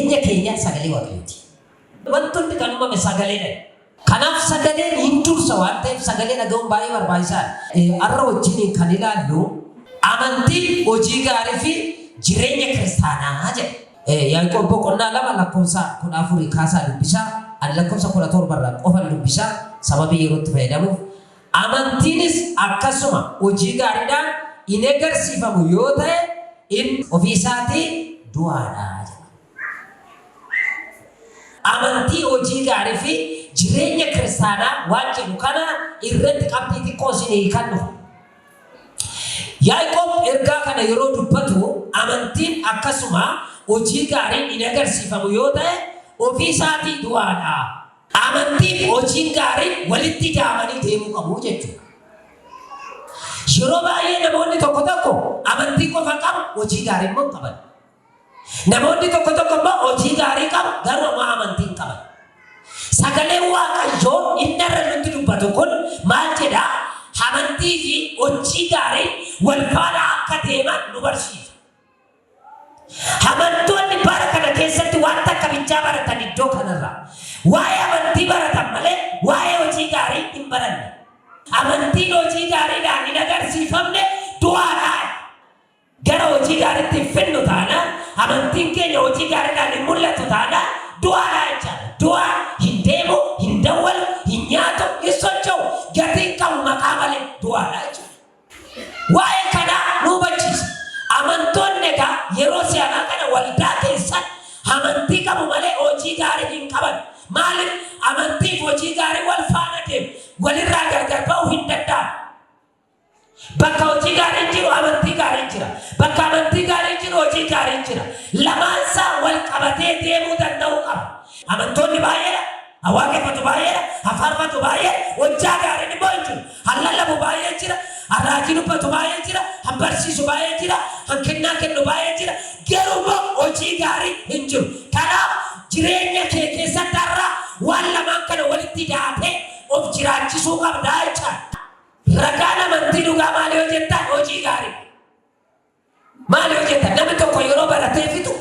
jireenya keenya sagalee Waaqayyooti. Wanti hundi kan uumame sagaleedhaan. Kanaaf sagaleen hin dursa waan ta'eef sagalee dhaga'uun baay'ee barbaachisaadha. Har'a wajjiniin kan ilaallu amantii, hojii gaarii fi jireenya kiristaanaa jedha. Yaaqoob boqonnaa 2 lakkoofsa 14 kaasaa dubbisaa. Ani lakkoofsa 17 irraa qofan dubbisaa sababii yerootti fayyadamuuf. Amantiinis akkasuma hojii gaariidhaan hin egarsiifamu yoo ta'e inni ofii isaatii du'aadha jedha. Amantii, hojii gaarii fi jireenya kiristaanaa waan jedhu kana irratti qabxii xiqqoo isinii kan dhufa. Yaaqoob ergaa kana yeroo dubbatu amantiin akkasuma hojii gaariin hin agarsiifamu yoo ta'e ofii isaatii du'aadha. Amantii fi hojiin gaariin walitti ida'amanii deemuu qabu jechuudha. Yeroo baay'ee namoonni tokko tokko amantii qofa qabu, hojii gaarii immoo hin qaban. Namoonni tokko tokko immoo hojii gaarii qabu, garuu ammoo amantii hin qaban. Sagaleen Waaqayyoo inni har'a nutti dubbatu kun maal jedha? Amantii fi hojii gaariin wal faana akka deeman nu barsiisa. Amantoonni bara kana keessatti waan takka bichaa baratan iddoo kanarraa. Waa'ee amantii baratan malee waa'ee hojii gaarii hin baranne. Amantiin hojii gaariidhaan hin agarsiifamne du'aadha. Gara hojii gaariitti hin fidnu taanaan, amantiin keenya hojii gaariidhaan hin mul'atu taanaan du'aadha jechaadha. Du'aan hin deemu, hin dawwalu, hin nyaatu, hin socho'u, gatii hin qabu maqaa malee du'aadha jechuudha. Waa'ee kanaa nu hubachiisa. Amantoonni egaa yeroo si'anaa kana waldaa keessatti amantii qabu malee hojii gaarii hin qaban. Maaliif? Amantii fi hojii gaarii wal faana deemu. Walirraa gargar ba'uu hin danda'an. Bakka hojii gaariin jiru amantii gaariin jira. Bakka amantii gaariin jiru hojii gaariin jira. Lamaansaa wal qabatee deemuu danda'uu qaba. Amantoonni baay'eedha. Ha waaqeffatu baay'eedha. Ha faarfatu baay'eedha. Hojjaa gaariin immoo hin jiru. Ha lallabu baay'ee jira. Ha raajii dubbatu baay'ee jira. Ha barsiisu baay'ee jira. Ha kennaa kennu baay'ee jira. Garuu immoo hojii gaarii hin jiru. Kanaaf jireenya kee keessatti har'a waan lamaan kana walitti daatee of jiraachisuu qabda jechaadha. Ragaan amantii dhugaa maali yoo jettan hojii gaarii. Maali yoo jettan namni tokko yeroo baratee fixu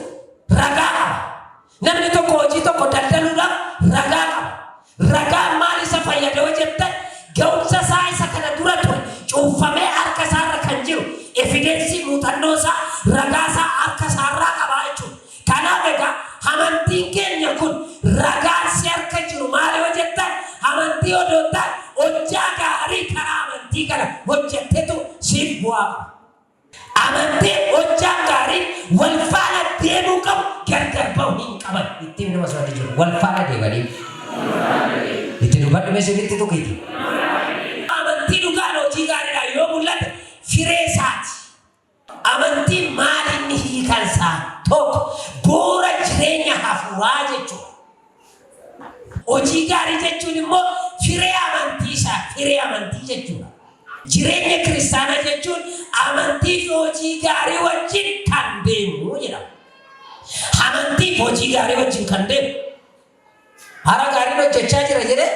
ragaa qaba. Namni tokko hojii tokko daldaluudhaaf ragaa qaba. Ragaan maal isa fayyada yoo jettan ga'umsa isaa isa kana dura ture cuunfamee harka isaarra kan jiru evidensii muuxannoo isaa ragaa isaa harka isaarraa qaba jechuudha. Kanaaf egaa amantiin keenya kun ragaan si harka jiru maal yoo jettan amantii odoo hin taane hojjaa gaarii karaa amantii kana hojjettetu siif bu'aa qaba. Amantiin hojjaan gaariin wal faana deemuu qabu gargar ba'u hin qaban. Ittiin nama so'atti jiru wal faana deemanii. Itti dubbadhu mee sirriitti tuqiiti. Amantii dhugaan hojii gaariidhaan yoo mul'ate firee isaati. Amantiin maali inni hiikan isaa? Tokko bu'uura jireenya hafuuraa jechuudha. Hojii gaarii jechuun immoo firee amantii isaa, firee amantii jechuudha. Jireenya kiristaanaa jechuun amantii fi hojii gaarii wajjin kan deemu jedhama. Amantii fi hojii gaarii wajjin kan deemu. Hara gaariin hojjechaa jira jedhee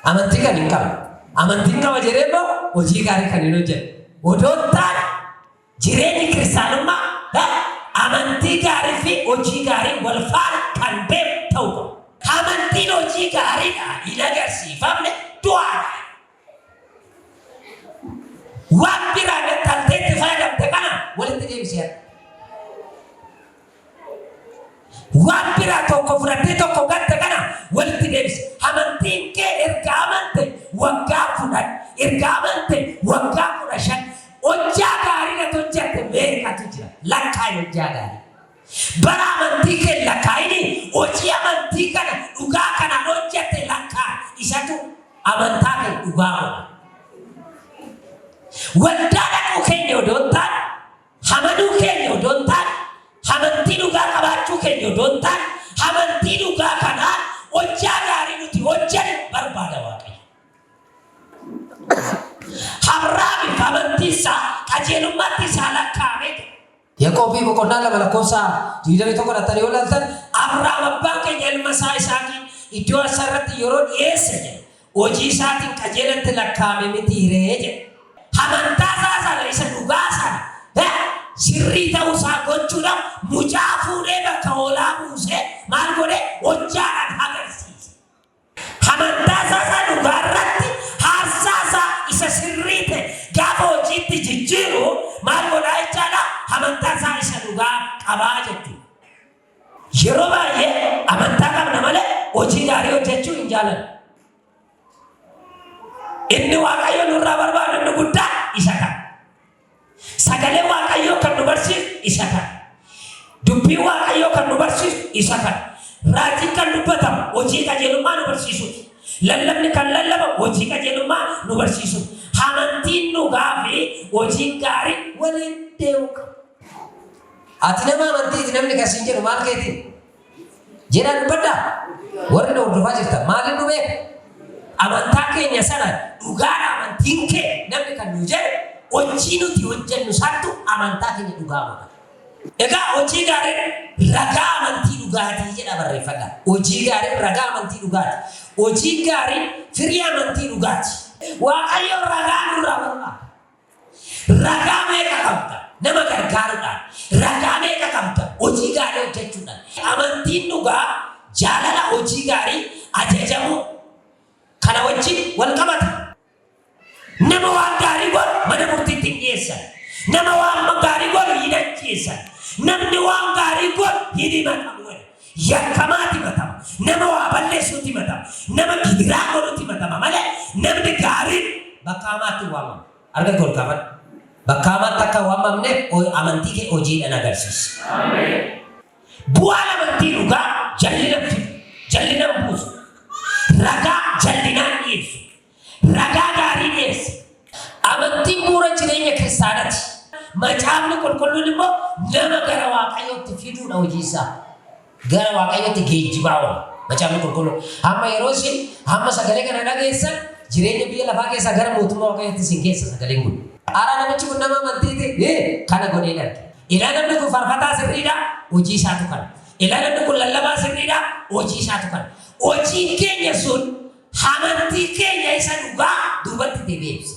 amantii kan hin qabne. Amantiin qaba jedhee immoo hojii gaarii kan hin hojjenne. Odoo hin taane jireenyi kiristaanummaa amantii gaarii fi hojii gaarii wal faana kan deemu ta'uu qaba. Amantiin hojii gaariidhaan hin agarsiifamne du'aadha. Waan biraa nattaltee itti fayyadamte kana walitti deebisee harka. Waan biraa tokko fudhattee tokko gatte kana walitti deebisi. Amantiin kee erga amante waggaa 10, erga amante waggaa 15 hojjaa gaarii natti hojjatte meeqatu jira? Lakkaa'i hojjaa gaarii. Bara amantii kee hin lakkaa'ini, hojii amantii kana dhugaa kanaan hojjatte lakkaa'i. Isatu amantaa kee dhugaa godha. Waldaa dhaquu keenya odoo hin taane, Amanuu keenya odoo hin taane, amantii dhugaa qabaachuu keenya odoo hin taane, amantii dhugaa kanaan hojjaa gaarii nuti hojjennu barbaada Waaqayyo. Abrahaamiif amantiin isaa qajeelummaatti isaa lakkaa'amee ture. Yaqoobii boqonnaa 2 lakkoofsa 21 dhattanii yoo ilaaltan Abrahaam abbaan keenya ilma isaa Isaaqiin iddoo aarsaa irratti yeroo dhiyeesse jedha. Hojii isaatiin qajeelatti lakkaa'ame mitii ree? jedhe. Amantaa isaa sana isa dhugaa sana sirrii ta'uusaa gochuudhaaf mucaa fuudhee bakka hoolaa buusee maal godhe? Hojjaadhaan agarsiise. Amantaa isaa isa dhugaa irratti aarsaa isaa isa sirrii ta'e gaafa hojiitti jijjiiru maal godhaa jechaadha? Amantaa isaa isa dhugaa qabaa jechuudha. Yeroo baay'ee amantaa qabna malee hojii gaarii hojjechuu hin jaalannu. Inni Waaqayyo nurraa barbaadu inni guddaan isa kana. Sagalee Waaqayyoo kan nu barsiisu isa kana. Dubbiin Waaqayyoo kan nu barsiisu isa kana. Raajiin kan dubbatamu hojii qajeelummaa nu barsiisuuti. Lallabni kan lallabamu hojii qajeelummaa nu barsiisuuti. Amantiin dhugaa fi hojiin gaariin waliin deemuu qabu. Ati nama amantiiti namni kan siin jedhu maal keetiin? Jedhaa dubbadhaa. Warri na hordofaa jirtan maaliin nu beeku? Amantaa keenya sana dhugaadha amantiin kee namni kan nu jedhu hojii nuti hojjennu santu amantaa keenya dhugaa godha. Egaa hojii gaariin ragaa amantii dhugaatii jedha barreeffadha. Hojii gaariin ragaa amantii dhugaati. Hojiin gaariin firii amantii dhugaati. Waaqayyo ragaa nurraa barbaada. Ragaa meeqa qabda? Nama gargaaruudhaan. Ragaa meeqa qabda? Hojii gaarii hojjechuudhaan. Amantiin dhugaa jaalala, hojii gaarii, ajajamuu kana wajjin wal qabata. Nama waan gaarii godhu mana murtiitti hin dhiyeessan. Nama waan gaarii godhu hin ajjeesan. Namni waan gaarii godhu hin himatamu. Yakkamaatti himatama. Nama waa balleessuutti himatama. Nama gidiraa godhutti himatama malee namni gaariin bakka hamaatti hin waamamu. Harka kee ol kaafadhu. Bakka hamaatti akka hin waamamneef amantii kee hojiidhaan agarsiisi. Bu'aan amantii dhugaa jallina hin fidu. Jallina hin buusu. Ragaa jallinaan dhiyeessu. Ragaa gaarii dhiyeessa. Amantiin bu'uura jireenya kiristaanati. Macaafni qulqulluun immoo nama gara Waaqayyootti fiduudha hojii isaa. Gara Waaqayyootti geejjibaa oola. Macaafni qulqulluun. Amma yeroo isin amma sagalee kana dhageessan jireenya biyya lafaa keessaa gara mootummaa Waaqayyootti isin geessa sagaleen kun. Ara namichi kun nama amantiiti kana godheen arge. Ilaa namni kun faarfataa sirriidha, hojii isaatu kana. Ilaa namni kun lallabaa sirriidha, hojii isaatu kana. Hojiin keenya sun amantii keenya isa dhugaa duubatti deebi'ee ibsa.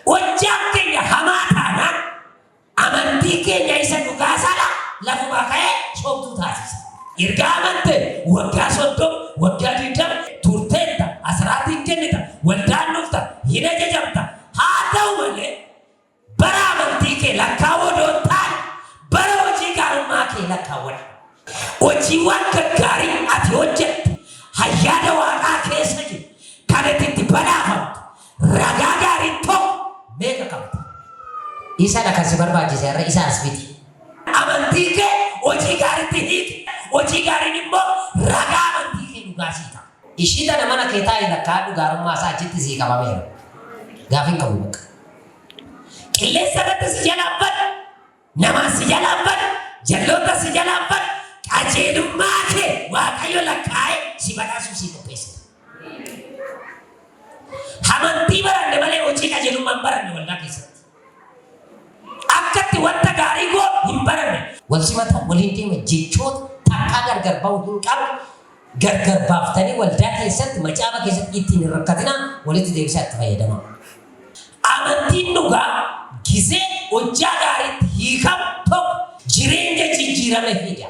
Hojjaan keenya hamaa taanaan amantii keenya isa dhugaa sana lafumaa ka'ee soobtuu taasisa. Erga amante waggaa 30, waggaa 20 turteetta, asiraatiin kennita, waldaan dhufta, hin ajajamta. Haa ta'u malee bara amantii kee lakkaa'uu odoo hin taane bara hojii gaarummaa kee lakkaawwadhu. Hojiiwwan gaggaarii ati hojjettu ayyaana Waaqaa keessa jiru kan ati itti badhaafamtu ragaa gaariin tokko meeqa qabda? Isadha kan si barbaachise har'a isa as miti. Amantii kee hojii gaariitti hiiki. Hojii gaariin immoo ragaa amantii kee dhugaa sii ta'a. Ishii tana mana kee taa'i lakkaa'adhu gaarummaa isaa achitti sii qabameera. Gaafii hin qabu bakka. Qilleensa irratti si jalaan badu, namaan si jalaan badu, jalloota si jalaan badu, qajeelummaa kee Waaqayyo lakkaa'ee si badhaasuu sii qopheessita. Amantii baranne malee hojii qajeelummaa hin baranne waldaa keessatti. Akkatti wanta gaarii goonu hin baranne. Wal simata, waliin deema, jechoota takkaa gargar ba'uu hin qabne gargar baaftanii waldaa keessatti, macaafa keessatti ittiin hin rakkatinaa, walitti deebisaa itti fayyadamaa. Amantiin dhugaa gizee hojjaa gaariitti hiikamu tokko jireenya jijjiirame fida.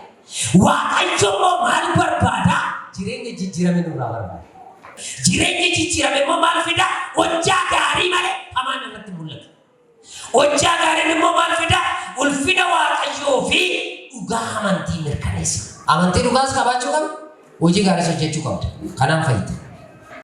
Waaqayyo immoo maal barbaada? Jireenya jijjiirame nurraa barbaada. Jireenyi jijjiirame immoo maal fida? Hojjaa gaarii malee hamaan irratti mul'atu. Hojjaa gaariin immoo maal fida? Ulfina Waaqayyoo fi dhugaa amantii mirkaneessa. Amantii dhugaas qabaachuu qabda, hojii gaariis hojjechuu qabda. Kanaan fayyita.